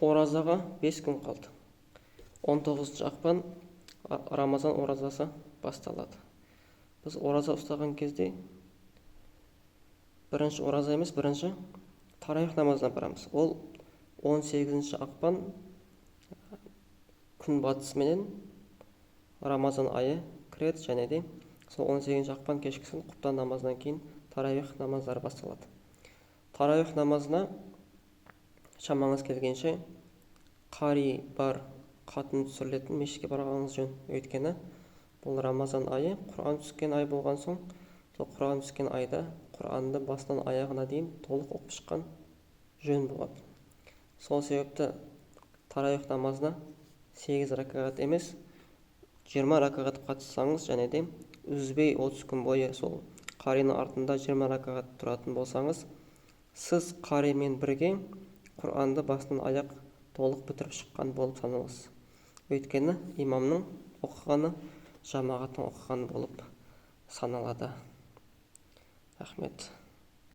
Оразаға 5 күн қалды. 19 ақпан Рамазан оразасы басталады. Біз ораза ұстаған кезде бірінші ораза емес, бірінші тарауих намазына барамыз. Ол 18 ақпан күн батысыменен Рамазан айы кіреді, және де сол 18 ақпан кешкісін құптан намазынан кейін тарауих намаздары басталады. Тарауих намазына шамаңыз келгенше қари бар, қатын түсірілетін мешітке барғаныңыз жөн. Өйткені бұл Рамазан айы Құран түскен ай болған соң, сол Құран түскен айда Құранды басынан аяғына дейін толық оқып шыққан жөн болады. Сол себепті тарауих намазына 8 ракағат емес, 20 ракағат қатыссаңыз, және де үзбей 30 күн бойы сол қариның артында 20 ракағат тұратын болсаңыз, сіз қаримен бірге Құранды басынан аяқ толық бітіріп шыққан болып саналасыз. Өйткені имамның оқығаны жамағаттың оқығаны болып саналады. Рахмет.